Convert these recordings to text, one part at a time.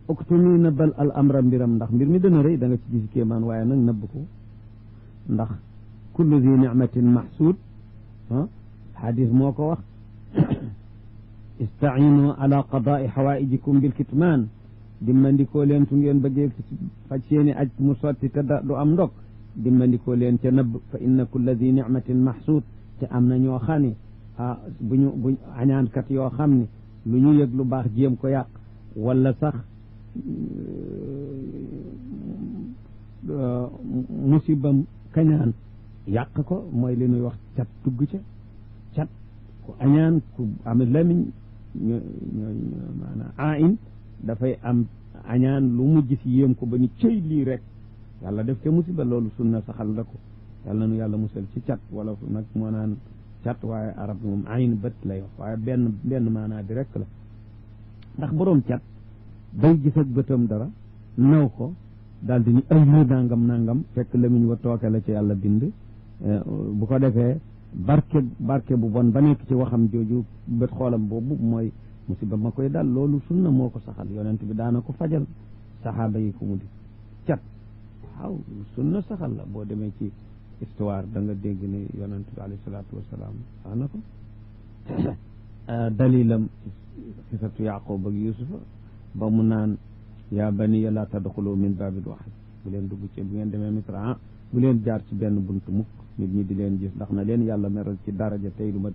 uktumi nëbbal al amra mbiram ndax mbir mi dana rëy da nga ci gis kéemaan waaye nag nëbb ko ndax kullu zi nicmatin maxsuud xadis moo ko wax istaciinu ala qadaai xawaa'ijikum bilkitmaan dimmandikoo leen su ngeen bëggee faj seeni aj mu sotti te du am ndog dimmandikoo leen ca nëbb fa inna kulla zi nicmatin maxsuud te am na ñoo xam ne buñ añaankat yoo xam ne lu ñu yëg lu baax jéem ko yàq wala sax musibam kañaan yàq ko mooy li ñuy wax cat tugg ca cat ku añaan ku am lamiñ ñooy maanaam ain dafay am añaan lu mu gis yéem ko ba ni cëy lii rek yàlla def ca musiba loolu sunna saxal la ko yàlla nu yàlla musal ci cat wala nag moo naan cat waaye arab moom ayn bët lay wax waaye benn maanaa bi rek la ndax boroom cat day gis ak bëtam dara naw ko daal di ni ay nangam fekk lamiñ wa tooke la ci yàlla bind bu ko defee barke bu bon ba nekk ci waxam jooju bët xoolam boobu mooy musiba ma koy dal loolu sunna moo ko saxal yonent bi daana ko fajal saxaaba yi ko mu di cat waaw sunna saxal la boo demee ci histoire da nga dégg ne yonent bi alayhi salaatu wasalaam daana ko dalilam xisatu yaqub ak yusufa ba mu naan yaa baniya laa tadxulu min baabin waahid bu leen dugg ci bu ngeen demee misra bu leen jaar ci benn buntu mukk nit ñi di leen gis ndax na leen yàlla meral ci daraja tey lu mat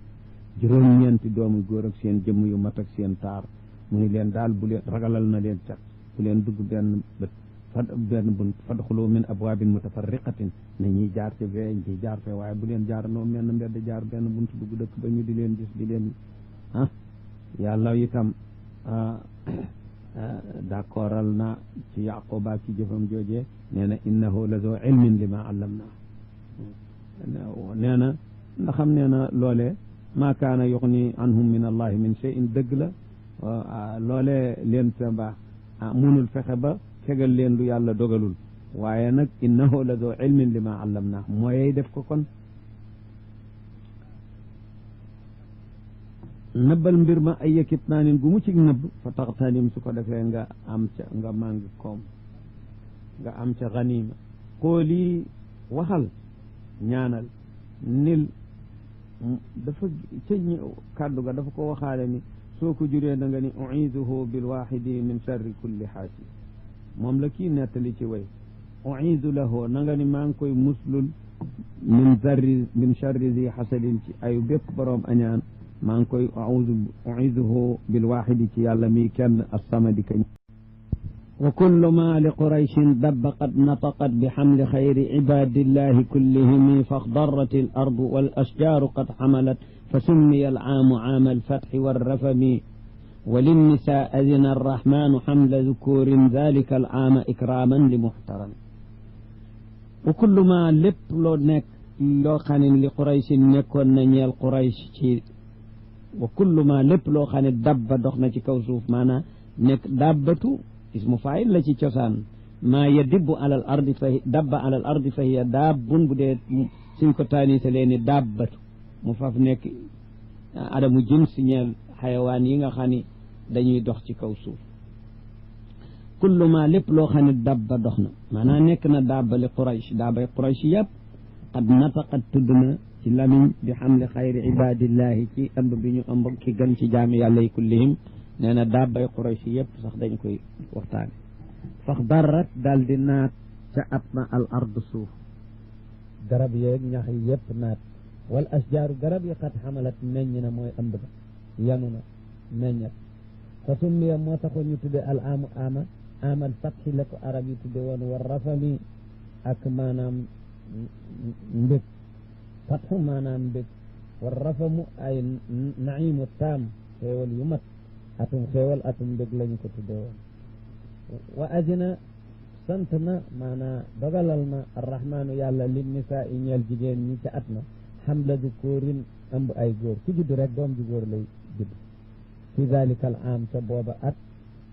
juróom-ñeenti doomu góor ak seen jëmm yu mat ak seen taar mu ni leen daal bu leen ragalal na leen cat bu leen dugg benn bët benn bunt fadxulu min abwaabin mutafarriqatin ne ñiy jaar ci fee ñiy jaar fee waaye bu leen jaar noo mel na mbedd jaar benn bunt dugg dëkk ba ñu di leen gis di leen yàlla itam d'accordal na ci yaquba ci jëfam joojee nee na innahu la zoo ilmin li ma allamna nee na ndaxam nee na loolee maa kaana yuxni anhum min allahi min cheyin dëgg la loolee leen sa baax munul fexe ba fegal leen lu yàlla dogalul waaye nag innahu la zoo ilmin li ma allamna mooyey def ko kon nëbbal mbir ma ay yëkkit naanin gu mu ci nëbb fa taxtanim su ko defee nga am ca nga màng koom nga am ca ganima xoolii waxal ñaanal nil dafa ca kàddu ga dafa ko waxaale ni soo ko juree da nga ni uiduhu bilwaxidi min charri kulli xaasi moom la kii nettali ci way uidu lahu na nga ni maa ngi koy muslul min charri zi xasadin ci ayu bépp boroom añaan maa ngi koy uiduhu bilwaxidi ci yàlla mi kenn assamadi kañ wa kullu ma li qurayshin dabba qad nataqat bi xamli xayri ibadillahi kullihimi faxdarat al ardu wal ashjaaru qad xamalat fa summiya al aamu aama alfatxi warrafami wa linnisa adina arrahmanu xamla zukurin dalika al aama ikraman li muxtaram wa kullu ma lépp loo nekk loo xam ne li qurayshin nekkoon na ñeel quraysh ci wa kullu ma lépp loo xam ne dabba dox na ci kaw suuf maanaam nekk dabbatu ismu faayil la ci cosaan maa yadibbu alal ardi fa dabba alal ardi fa hiya dabbun bu dee suñ ko taanisalee ni dabbatu mu faf nekk adamu jins ñeel xayawaan yi nga xam ne dañuy dox ci kaw suuf kullu ma lépp loo xam ne dabba dox na maanaam nekk na dabba li quraysh dabbay quraysh yëpp qad nataqat tudd na ci lamiñ bi xamli xayri ibadillahi ci ëmb bi ñu ëmb ki gën ci jaami yàlla yi kullihim nee na dabbay quraysh yëpp sax dañ koy waxtaane fax darrat daal di naat ca at na al ard suuf garab yeeg ñax yi yëpp naat wal asjaaru garab yi xat xamalat meññ na mooy ëmb ba yanu na meññat fa summiya moo taxoon ñu tudde al aamu ama amal fatxi la ko arab yi tudde woon war rafami ak maanaam mbég fatxu maanaam mbég war rafamu ay naimu taam xéewal yu mat atum xéewal atum mbég lañu ko tudde woon wa adina sant na maanaa dogalal na arrahmaanu yàlla li nisaa i ñeel jigéen ñi ca at na xamla dukurin ëmb ay góor ku judd rek doom ju góor lay judd fi dalika al aam ca booba at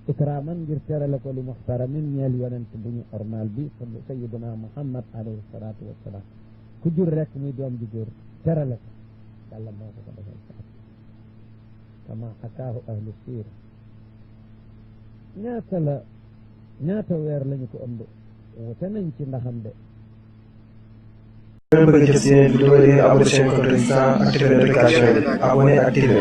ikraman ngir terale ko li muxtaramin ñeel yonent bu ñu ormal bi sayiduna muhammad alayhi salaatu wassalaam ku jur rek muy doom ju góor terale ko yàlla moo ko ko defal sa at kama xakaahu ahlu siir ñaata la ñaata weer lañu ko ëmb wute nañ ci ndaxam de ngeen bëgg a jot si yeneen vidéo yi abonné chaîne Code Résistant activé notification yi abonné activé